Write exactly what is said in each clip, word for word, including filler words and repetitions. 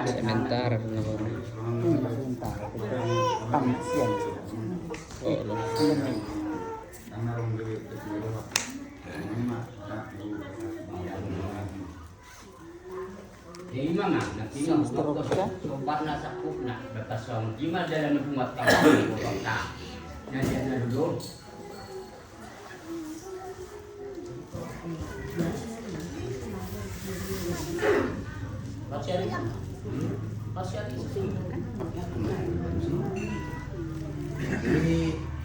Sementara dulu. Sementara. Pamsian. Oh, lo. Jadi mana? Nanti sobat na sakupna batas song. Gimana dalam hukumat kamu? Nanti ada dulu. Jadi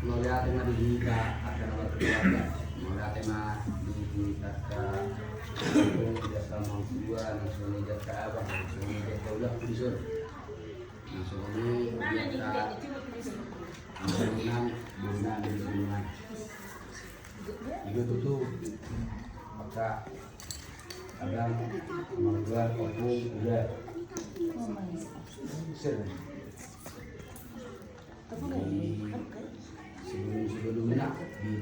mauliate ma di hita angka na markeluarga, mauliate ma di angka, di angka amangtua, nang songon i di angka abang, nang songon i di angka ulaon di son, nang songon i di angka amangboru nami di son. Ido tutu maka abang, amangtua, ompung, ula. Sebelum-sebelumna di,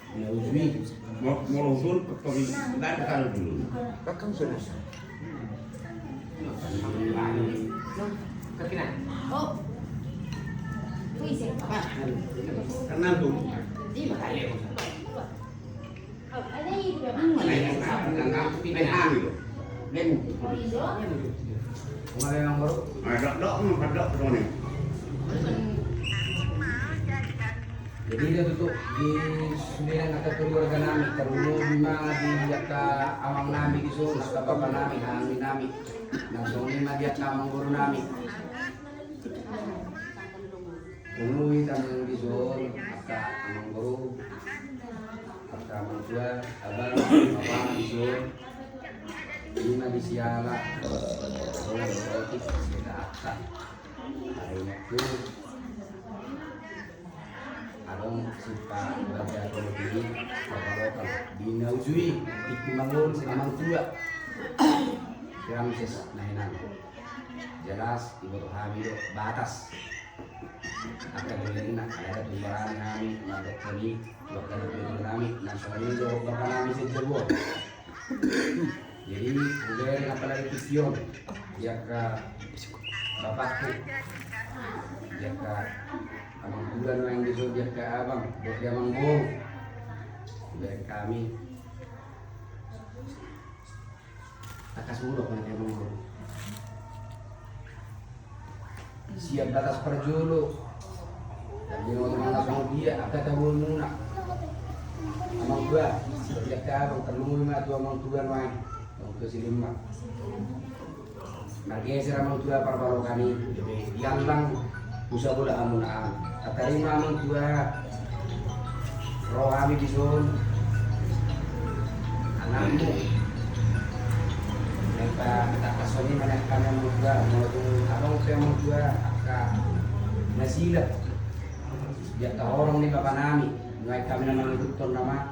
di na uju i. Molo usul pepagi dari kalau dulu. Kakang sudah. Jadi dia tutu di sude angka keluarga nami, tarlumobi ma di angka amang nami di son, angka bapa nami, nang inang nami, nang songon i ma di angka amangboru nami. Tarlumobi ma di son angka amangboru, angka amangtua, abang, bapa di son. Ima di siala, oh, roti, sida atta. Hari itu adong sipa baca roti, baca lokal. Di na uju i, di kumangun amangtua. Ramses na inang. Jelas iboto hami do batas. Angka denggan na, alai tumbaran hami mandok hami, buat kami denggan nami, nang songon i do bapa nami sian jabu on. Jadi, udah apalagi pision, di angka bapakku, di angka amangtua nang di son, di angka abang, di angka amangboru. Udah kami. Tangkas mudok na dia mangolu. Sian batas parjolo. Jadi ngomong langsung dia, angka tabuan muna. Amangtua, sian dia kabang, tarlumobi ma tu amangtua nuaeng. Amangtua Silema. Margeser amangtua parbalokan i, diallang. Husa bola hamu na am. Tarima amangtua. Ro hami dison. Anakmu. Nang pe tangkas songon i ma nang hami amangtua. Molo tung adong pe amangtua angka na silap. Di angka horong ni bapa nami. Nuaeng hami na mangihuthon nama.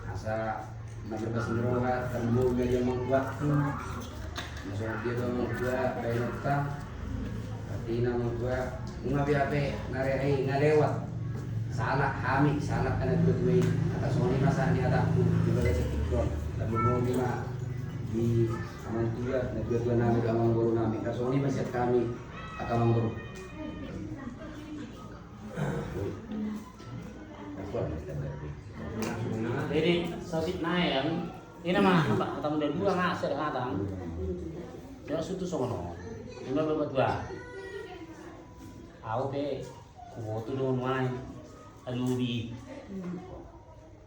Asa na marbagas ni roha, tarlumobi ma di amangtuangku. Na songon dia do amangtua, baenonta. Artina amangtua, nunga be hape na re-, eh, na lewat. Sala hami, sala angka na tua-tua i. Asa songon i ma sahat ni hatangku, di bagasan tingki on. Tarlumobi ma di amangtua, na tua-tua nami, amangboru nami. Asa songon i ma sian hami, angka amangboru. Jadi, sausik nai kan, ina ma, hata muda dua, ngasar hata. Ya, sutu songon on. Ima bapak tua. Au pe, kuboto do nuaeng, alubi.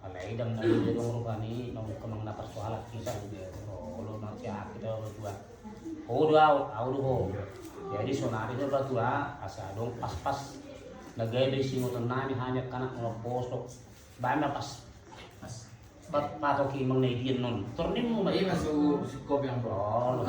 Alai dang na dong rupani, nang kemang na parsoalan kita, olo na siap kita bapak tua. Ho do au, au do ho. Jadi sonari do batua, asa adong pas-pas. Na gabe singoton nami hami angka anak na poso. Baen ma pas. Pas. Pat-, patoki manang na idian non. Tornimmu ma. Ima su-, sukopi ampo. Oh, lo.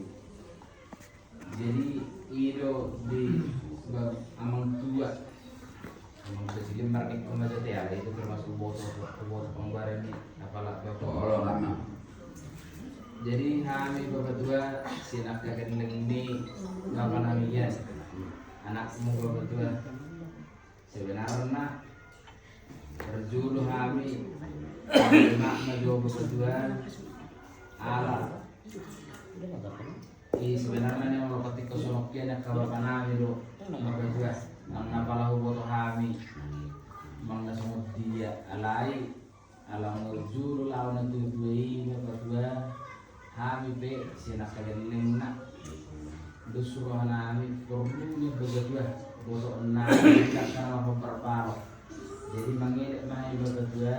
Jadi i do di amang tua. Amang tua Silim mardingkon ma jate, alai i do termasuk huboto, huboto panggoaran ni apala bapa. Jadi hami bapa tua, sian angka gelleng ni bapa nami, ias anakmu bapa tua. Sebenarna parjolo hami, emak ma jo bapa tua, ala i sebenarna ni molo patik songon dia ni angka bapa nami do bapa tua, nang na pala huboto hami, nang na songon dia, alai ala molo jolo laho na tua-tua i bapa tua, hami pe sian angka gellengna dos roha nami porlu ni bapa tua, botoon nami angka na marhombar balok. Jadi mangelek ma hami bapa tua.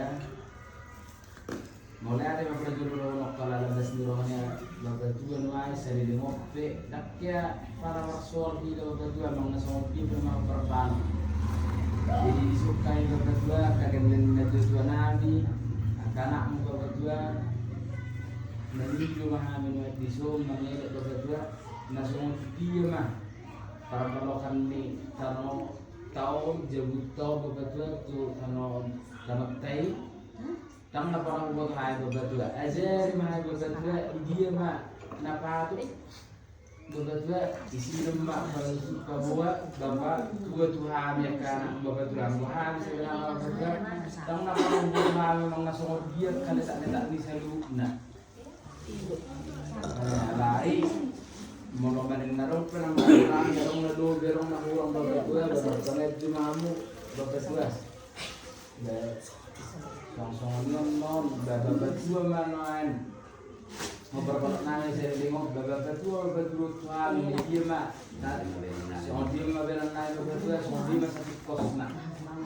Molo ada bapa tua do nongkon ala las ni roha ni bapa tua nuaeng sari lima pe, dang hea pala marsoal hita bapa tua, manang na songon dia pe marhombar balok. Jadi disungkai bapa tua angka gelleng na tua-tua nami, angka anakmu bapa tua, na nido ma hami nuaeng dison mangelek bapa tua, na songon dia ma parpalokan ni tano ta on, jabu ta on bapa tua, tu tano damanta i. Dang na pala huboto hami bapa tua, ajari ma hami bapa tua, di dia ma na patut bapa tua, isi ma paboa bapa tua tu hami angka anak bapa tua, anggo hami sebenarna bapa tua, dang na pala huboto hami manang na songon dia angka letak-letak ni saluhutna. Alai molo manang na adong pe na marhaha, adong na lobi, adong na hurang bapa tua, bapa tua, na jumammu bapa tua. Songon i on, bapa tua ma nuaeng. Mau berpalak nami sari lima, bapa tua, bapa tua tu hami, dia ma. Songon dia ma baenon nami bapa tua, songon dia ma satikosna.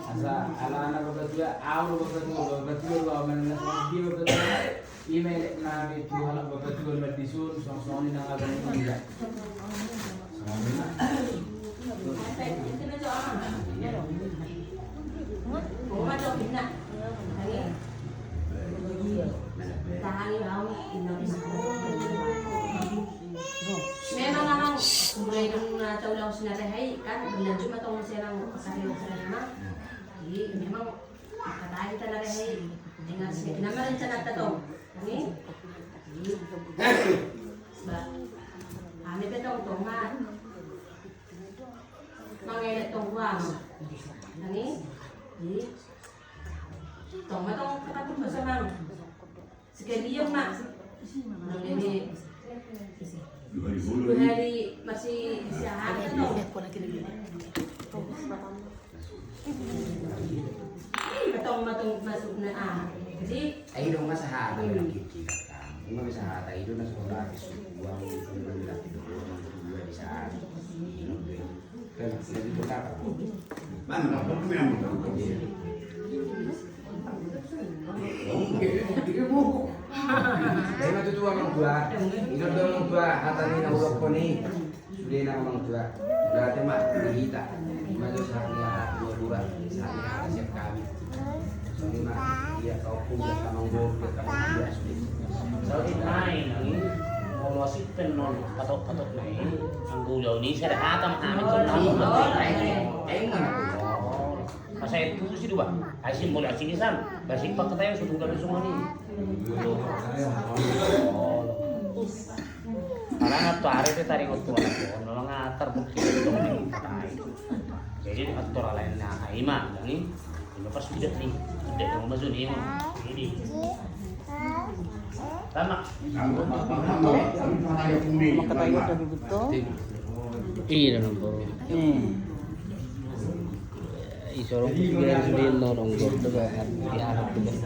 Asa alana bapa tua, au do bapa tua, bapa tua do au, manang na songon dia bapa tua. I ma elek nami tu halak bapa tua na dison, songon-songon i nang abang i ma. Memang amang, mulai dung na taulahon si na reha i kan, berlanjut ma tong sian nang sari, sari lima. Jadi memang angka tahi ta na reha i. Dengan si na ma rencananta tong. Ni? Ba, hami pe tong, tong ma mangelek tong tu amang. Ni? Tong ma tong, tong ma tong. Sekalian ma. Nang ini. Dua hari masih istirahat tong. Ih, ketong ma tong masukna, ah. Jadi, ai dong masa hata, hmm, laki kita. Nunga bisa hata, i do na so laki suku, uang itu, laki dua, uang itu dua di sana. Ini do. Kan, jadi berkata. Mana, mana, mana, mana. Jadi, itu amang tua. Itu amang tua, hata ni na udokkon i. Sude nang amang tua, berarti ma di hita. Ima jo sahat ni hata dua dua, sahat ni hata sian hami. Songon i ma, ia kau pun, ia tamang boru, ia tamang dia sude. Sahat ni hata i, molo sipeng non patok-patok na i, anggo ulaon i sada hata ma hami. Eng ma na. Masa itu si dua, ai simbol asing isan, basi pakai tayo sudah dari sungai ni. Ala na tu ari pe taringot tu ari pe, on nang atar bukti tu ari. Jadi atur ala na ai ma, ni. Ini pas sudah ni, sudah dong masuk ni. Ini. Tama. Makatayo dari betul. Iya, dalam baru. Hmm. Isorong pikiran sendiri, nolong gua juga, kan? Di Arab juga.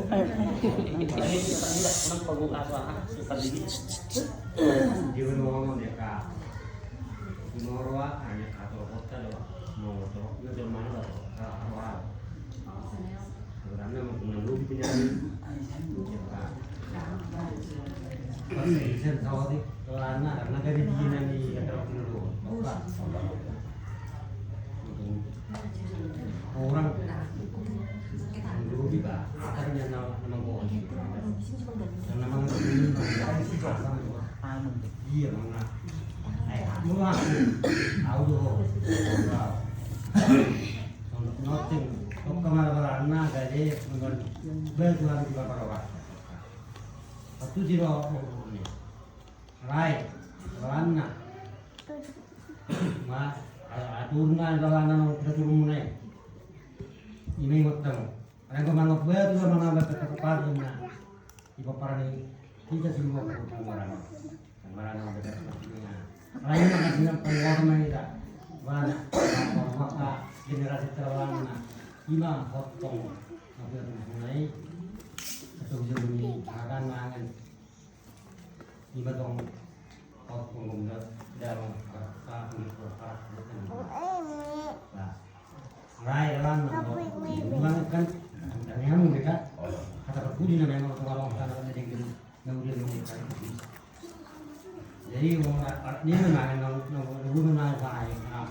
Au do ho. Noting. Tongka mala balanna gabe mengol. Bae Tuhan di bapak roha. Satu jiro. Rai. Balanna. Ma aturna balanna nang kita turun mulai. Ima ingot tamu. Renggo mangot batu sama nambah tetap pagi na. Ipa parani kita semua berhubungan. Marana beda. Lain maka dengan pengeluaran kita. Bana maka generasi terlalu na. Ima hotong. Apa yang mulai. Atau jurumi akan mangan. Ima tong. Hotong gomda. Dalam. Apa yang berparak. Nah. Rai, Ran, memang kan, dan yang mereka kata berbudi namanya orang tua orang sana kan jadi gini, yang udah gini kan. Jadi mau alat ini memang yang yang dulu memang saya. Nah,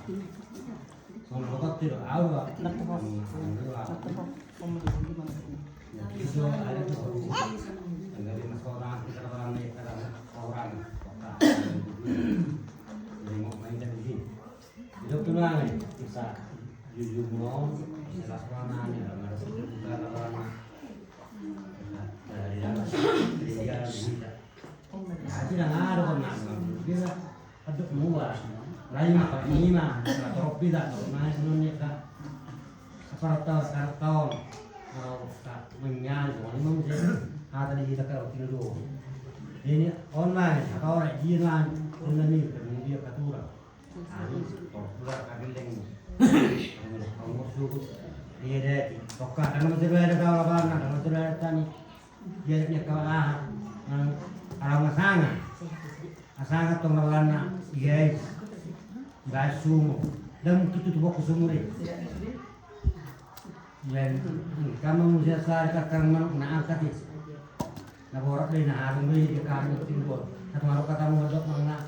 sono kota tidak tahu lah. Itu ada tuh. Enggak ada masalah kita orang ini, kita orang kota. Jadi mau main dari sini. Didok tu nuaeng, bisa jujur muna on, bisa las rohana, bisa las rohana. Nah, dari dalam, dari dalam bisa. Nah, tidak ada orang nak, dia aduk mua. Lain apa, ini mah, nah, torop bisa, torop naik, menurut dia, Kak. Sekarang tahun, sekarang tahun. Kalau tak menyan, semua ini mah bisa. Ah, tadi kita kalau tidur. Ini online, apa orang, dia lah, online ni, kemudian dia katuran. Anu, tong pula kageleng. Anu, tong mursugut. Iya deh, tokka, karena masih ada tahu apa, karena masih ada tani. Dia punya kawan, anu, alam masanga. Masanga tong lawanna, iya, iya. Basu. Dan tutup waktu sumur. Jadi, kamu musia sari kakang manuk na angkat i. Na borat do i na harum do i di kami timbul. Satu marok kata mu dok mangan.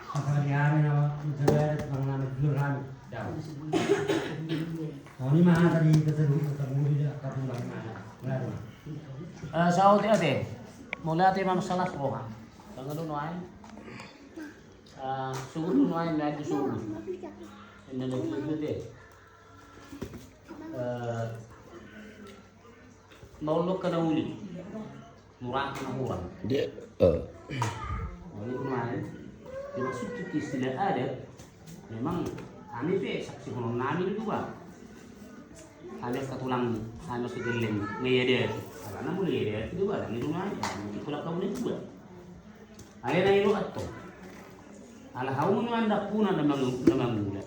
Pasal di hari na menjaga mangan na menjual kami. Dau. Oni maha tadi keseru ketemu di dia kapulang mana. Ngadu. Eh, saotik ate. Mauliate ma masalah roha. Tangan dulu ai. Eh, sugut dulu ai, naik di sugut. Ini lagi itu deh. Eh, mau lo kena uli. Murah kena kurang. Dia, eh. Mau lo kena uli. Dimaksud tu istilah adat. Memang kami pe saksi honon nami di dua. Hanya satu lang, hanya segeleng. Ngai ada. Karena mulai ada itu dua, kami dulu aja. Mungkin pulang kamu di dua. Alai na i do antong. Ala hau ma nuaeng dampuna na mangu-, na mangula.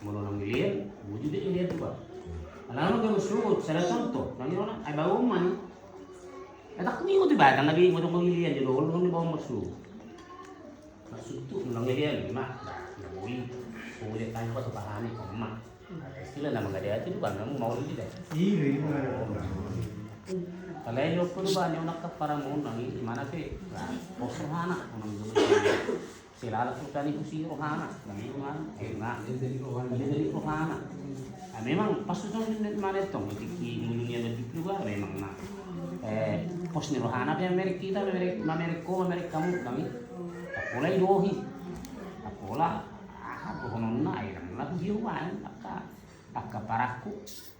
Molo na mangilian, bujur do i mangilian tu ba. Ala hau ma gabe suhut, sada contoh. Nang i do na, ai baon ma ni. Ai tak ni uti batang, na di motong mangilian, jadi olo ni baon ma suhut. Maksud tu, na mangilian, ma. Na boi. Suhut tanya apa tu pahami, kau ma. Istilah na mangadati do ba, memang mau di da. Iya, iya. Kalau yang joko do ba, yang nak kepara mau nang i, mana pe? Pos rohana, mau nang i. Selalu tu tani pusi rohana, nang i mana? Eh, nang i dari rohana. Nah, memang pas tu tong di mana tong, tiki dulu ni ada di keluar, memang na. Eh, pos ni rohana pe merek kita, merek, merek ko, merek kamu, nang i. Pola i dohi. Pola Aha, dohononna, ai ndang laku hiu baen, angka, angka parakku,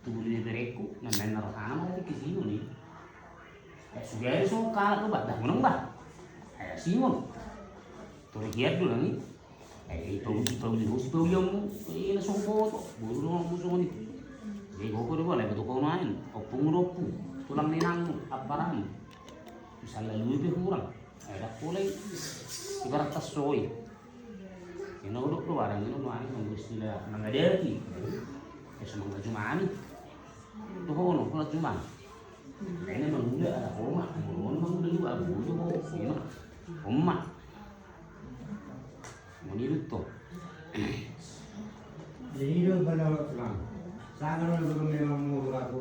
tubu di berekku, na naeng na rohana ma di kesini ni. Eh, sudah ada so kalah tu bah, dah menang bah. Eh, Simon. Tore hiat dulu ni. Eh, ipau, ipau, ipau, ipau yang mu, eh, langsung foto, baru dong mu songoni. Jadi koko deh boleh betul kau main, opung dopu, tulang ninangmu, apa ramu. Misal lalu itu kurang. Eh, dah boleh. Ibarat tas soi. Ina odok do barang ina nuaeng nang istilah mangadati. Esa manggajumani. Dohonon, manggajumani. Ina mangula, ala homa, mangula, mangula dua, mangula dua, ina. Homa. Moni duto. Jadi do bala tulang. Sangat do memang murah tu.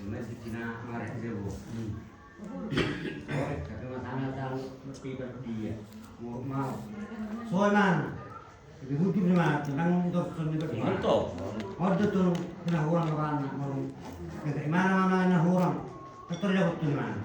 Masih Cina marah dia bu. Tapi masalah tahu lebih dia. Mau, mau. Soalnya lebih butuh di mana? Tentang untuk sendiri. Itu. Order tu kena orang ke mana? Mau ke mana, mana na orang? Tetap dia waktu di mana?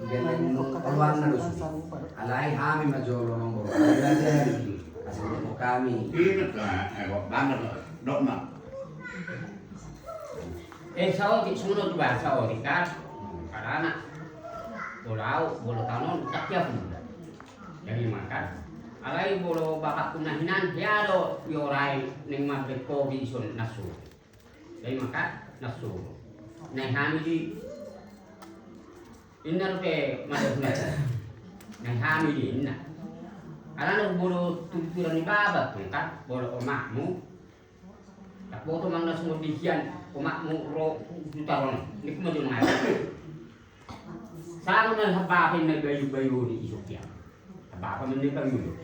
Ulaon na do sude. Alai hami ma jolo nomor. Alai hami. Kasih nomor kami. Ingat lah, eh, kok banget, dok, mak. Eh, saotik, songon on tu bahasa otik kan. Karana molo au, molo taon on, tak tiap bulan. Jadi maka, alai molo bapakku na hinan, hea do iorai naeng mambaen kopi dison na suru. Jadi maka, na suru. Naeng hami di, inna dope mada hunata. Naeng hami di, inna. Alana molo tuturan ni baba, kan, molo omakmu, tak boto manang na songon di hian, omakmu ro tu taon on. Ni kuma jo mangajar. Sanga ma hambapa na bayu-bayu ni isuk ia. Hambapa ma na bayu.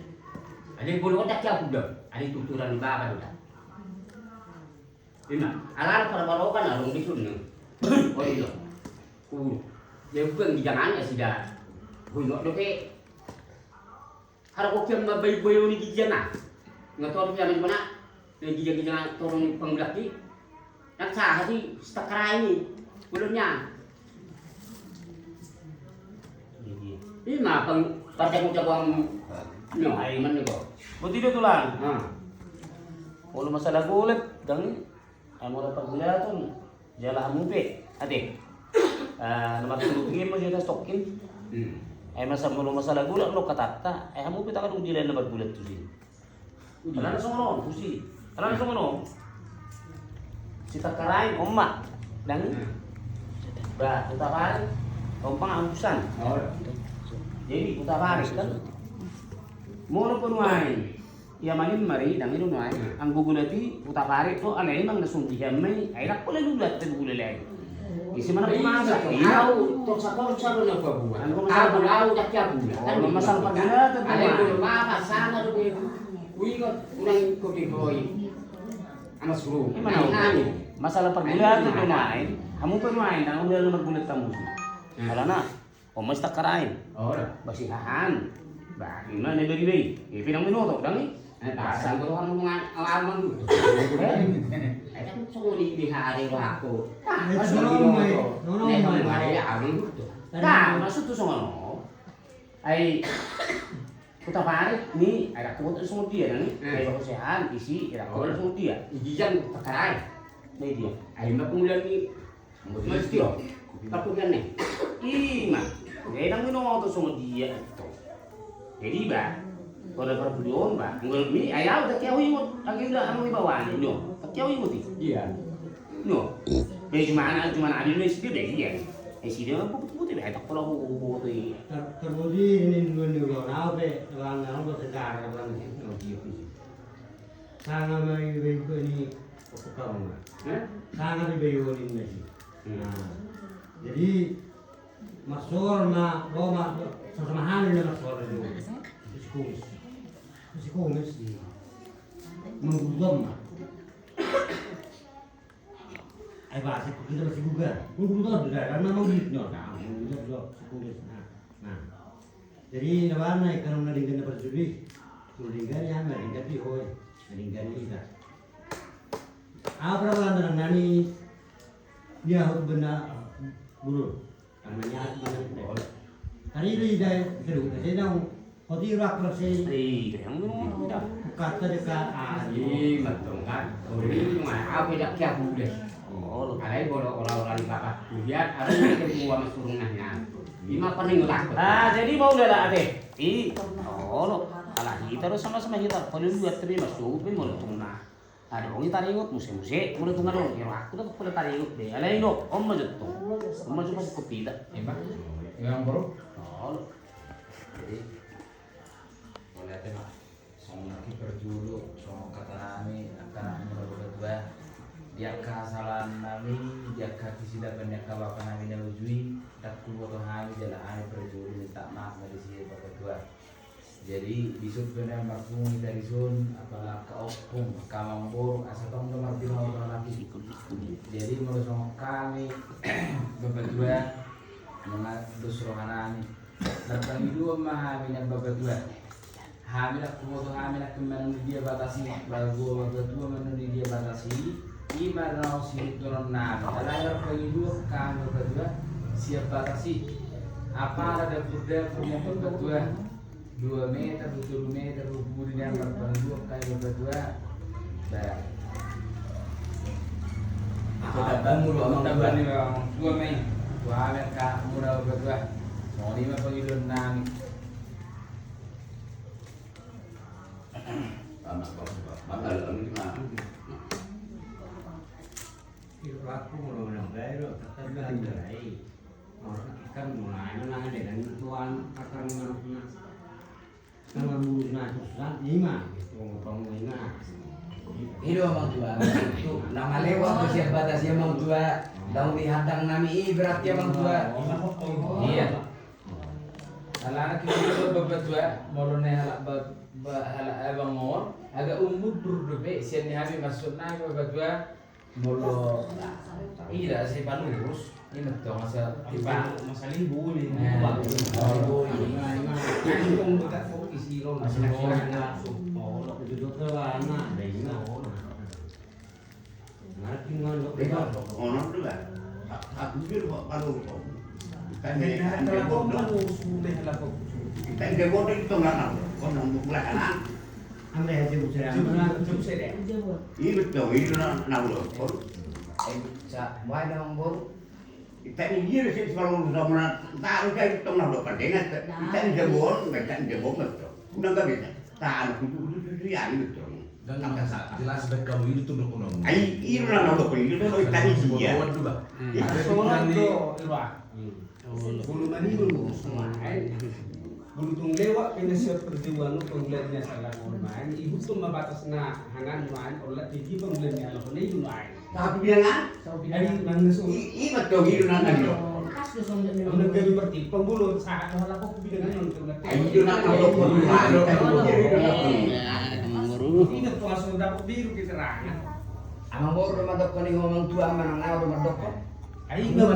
Ada bolon tak ia kuda. Ada tuturan ni baba do. Ima, alana parbarokan adong di sunna. Oh, iya. Ku, ya bukan di zaman ya sudah. Hui, nggak dope. Hara gokian ma bayu-bayu ni gijana. Nga toru ni ama ni bona. Na gija-gija toru ni pangulak i. Nang sahat i, sitangkarai ni. Ulunnya. Ima pang, parjago-jagoan. No, ai man ni ko. Boti do tulang. Ah. Molo masalah gulat, dang. Ai molo pargulaton. Jala hamu pe, ate. Ah, na marturu pe ma di atas tokin. Hmm. Ai masa molo masalah gulat lo katatta, ai hamu pe tagadung di lain na margulat tusi. Alana songon on, tusi. Alana songon on. Sitangkarai, on ma. Dang. Hmm. Ba, Hutabarat, on ma Ambusan. Oh. Jadi, Hutabarat kan. Molo pe nuaeng. Ia manin mari, dang i do nuaeng. Anggo gulat i, Hutabarat do, alai emang na songon dia ma i, ai ndang pola gulat, tapi gulat lain. Isi mana pemasa? Iya. Au, tok sapor sabo na pabuat. Anggo masalah, au, au, tak ya bulat. Oh, kan masalah gitu. Pabuat, alai nuaeng. Belum apa, sana do be. Kuingot, unang ikut di boi. Amas guru. Ima na, masalah pargulaton do nuaeng. Hamu pe nuaeng, dang udah lu margulat tamu. Hmm. Alana. On ma sitangkarai. Ora. Basihahan. Ba, ima na beri-beri. Ipe nang binoto, dang i? Eh, pasang ko rohang ngomong aman dulu. Eh? Eh, kan songon i di hari rohangku. Ah, songon i binoto. Nang mari aman dulu. Nah, maksud tu songon on. Ai, Hutabarat ni, ai, raku boto songon dia, dang i? Eh. Ai, basihahan, isi, raku boto songon dia. Igijan tangkarai. Nah, dia. Ai, ma pengulan ni Mesti, oh. Tapi kan nih. Ima. Jadi nang binoto songon dia to. Jadi ba, pada parbudion ba. Nggon mi, ai au tak ya hui mot. Lagi udah anu i bawaan, no. Tak ya hui mot i. Iya. No. Jadi cuma anak, cuma anak ini sih dia, iya. Eh, si dia putih-putih, eh, tak pernah putih. Ter-, terpuji ini dua, dua, dua, apa? Orang, orang bersejarah, orang ini. Oh, dia putih. Sanga ma i bayu-bayu ni ompung hamu ma. Hah? Sanga ma i bayu-bayu ni na i. Hmm. Nah, jadi marsor ma, ro ma, sama-sama hami na marsor di si Kumis. Si Kumis. Hmm. Manggugat ma. Ai bahasa kita masih buka. Manggugat do, karena manggugat do, nah, manggugat do si Kumis. Nah, nah. Jadi, na bana, i kan na denggan na parjolo i. Na denggan i, na denggan i, hoi. Na denggan i, ita. Apa na bana, nani, dia hot benda, bulu. Karena dia hot benda, bulu. Hari itu, ita, seru, saya tahu. Kau di rapat sih. Iya, yang minum udah. Kata dekat. Iya, betul kan. Oh, ini cuma aku tidak kiap udah. Oh, alai bola orang-orang di bapak. Lihat, aku itu gua mas turun nanya. Lima paling lah. Ah, jadi mau udah lah, Ade. I, oh, lo. Alah, kita harus sama-sama kita. Paling dua terima, supi mau turun nah. Adong i taringot muse-muse, molo tung adong i rohangku, ndang pola taringot be. Alai do, on ma jo tong. On ma jo pas kopi da. Ima, ima boru. Olo. Jadi, mauliate ma. Songon na parjolo, songon hata nami, angka na mula boru tua. Di angka hasalahan nami, di angka hasilapan ni angka bapa nami na uju i, ndang huboto hami jala hami parjolo minta maaf ma disi boru tua. Jadi, di son pe na marpungu hita di son, apala angka ompung, angka amangboru, asa tong do marbinoto halak i. Jadi, molo songon hami, bapatua, nunga dos roha nami. Marpangidoan ma hami nian bapatua. Hami ndang huboto hami nangkin manang di dia batas i, bapatua manang di dia batas i, i ma na sihuthonon nami. Alai marpangidoan hami bapatua, sian batas i. Apala dapur-dapur nian bapatua. Dua meter, tolu meter, budi nian marpangidoan hami bapatua. Bah. Apa, apa, mulu amang tua. Dua meter. Dua meter, mulu bapatua. Songon i ma pangidoan nami. Anak bapak, bapak, bapak, bapak. Ilo aku mulu menang bae lo, tetap ada, eh. Kan mulai na dengan tuan akan menang. Kan mulu na terus, kan, ima, gitu, ngomong ima. Ilo amang tua, amang tua. Na malewat tu sian batas i amang tua. Daun di hadang nami i berarti amang tua. Iya. Alana hita do bapatua, molo na halak ba-, ba-, halak abang on, agak umundur dope, sian ni hami maksud nai bapatua, Molo ida sai palurus, ima tong asa tiba. Masa libur ni. Libur ni. Ima, ima. Ima tong buka fokus isi lo, masih nak silakan langsung. Oh, lo itu dokter lah, nah, ada ini lah. Ngerti mana dokter? Iya, dokter ono tu lah. Aku juga palurus. Kan dari hati bodoh. Kita bodoh itu nggak tahu. Kau nggak mau belakangan. Amre hati usiran. Jum, jum sede. Iya betul, itu na, na ulo. Eh, sa, mai na amang boru. Ita ni dia sih kalau udah mana taruh kayak itu tengah dua pandai na. Ita ni jagoan, ita ni jagoan betul. Udah nggak bisa. Taruh itu itu itu ya gitu. Dan nampak sa, jelas baik kamu itu tuh dok. Ai, iya na dok itu tuh ita ni dia. Waduh, Bang. Ada soal tuh, Bang. Bulu manidu, bulu tung lewat, kena siap perjuangan, pembulan ni asal lagu main, ibu tu ma batas na, hanan main, olat tinggi pembulan ni anak, kena ibu main. Tapi dia nggak? Tapi dia nggak? Ai, mana so? I, i, betul, i, nana, i. Kas do song dia. Udah gabi berarti, pembulu, saat mau laku, kopi dengan yang tu, ai, i, nana, lo, kopi, main, kopi, kopi, kopi. Ini tuh langsung dapat biru keterangan. Amang boru do mandok ni amang tua, amang nau do mandok. Ai, Amang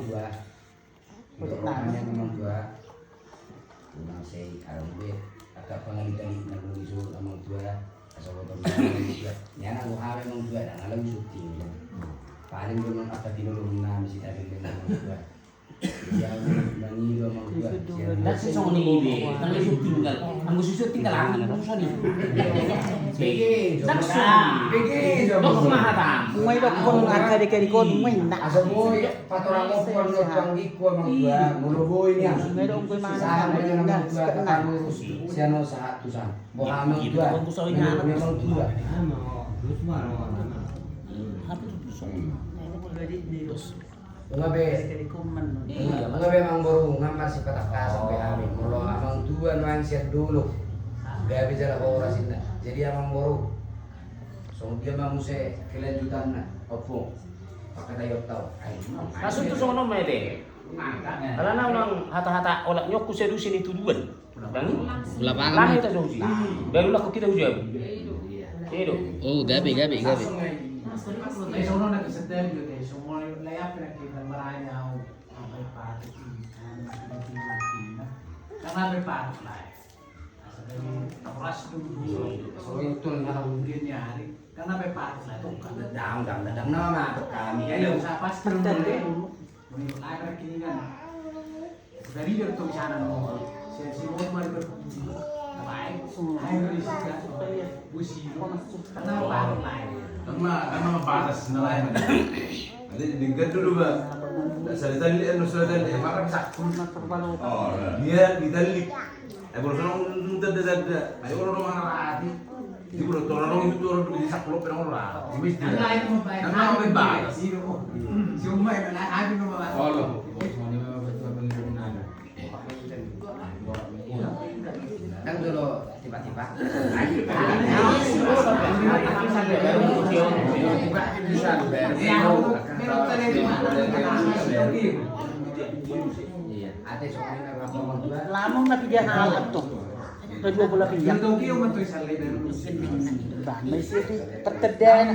tua. Untuk nanya amang tua. Memang sei, kalau be, agak pangalitan na bung isu amang tua. Asal botol amang tua. Ni anak gua hawe amang tua, dan alam syuting. Paling belum apa tidur belum nami si tadi amang tua. Yang mangido amang tua. Ndak sih songon i be, kan susu tinggal. Anggo susu tinggal, anggo susu ni. Ndak sih. Dok ma hata. Mulai dok kon, angka dek-dek kon, mulai ndak. Asal boy. Patorang opo no tuang gikku amang tua, molo boi nian. Sahat ma nian amang tua, taparlurus. Sian on sahat tu san. Boha amang tua, menurut ni amang tua. Nunga be, nunga be amang boru, nunga marsipata sampe hami. Molo amang tua nuaeng sian dolok. Gabe jala horas inna. Jadi amang boru. Songon dia ma muse kelanjutanna, opo. Pakatai ottau. Maksud tu songon on ma ete. Alana unang hata-hata olat ni on husedusi ni tuduan. Bang. Lapangan. Lahi ta sosi. Bang, ulang kita hujabu. Oh, gabe, gabe, gabe. Karena, karena batas nelayan. Ada di tingkat dulu, Bang. Tidak usah ditallik, tidak usah ditallik. Marah bisa. Oh, dia ditallik. Eh, kalau sono nunta da da da. Ayo kalau orang hati. Jadi kalau orang itu orang tuh bisa kalau pernah orang. Karena itu baik. Karena baik. Cuma itu lah, habis lu, Bang. Oh, lo. Nang dulu tiba-tiba. Iya, ada soalnya. Lama na tiga hal tuh. Udah dua bulan pinjam. Bang, masih itu perkedel.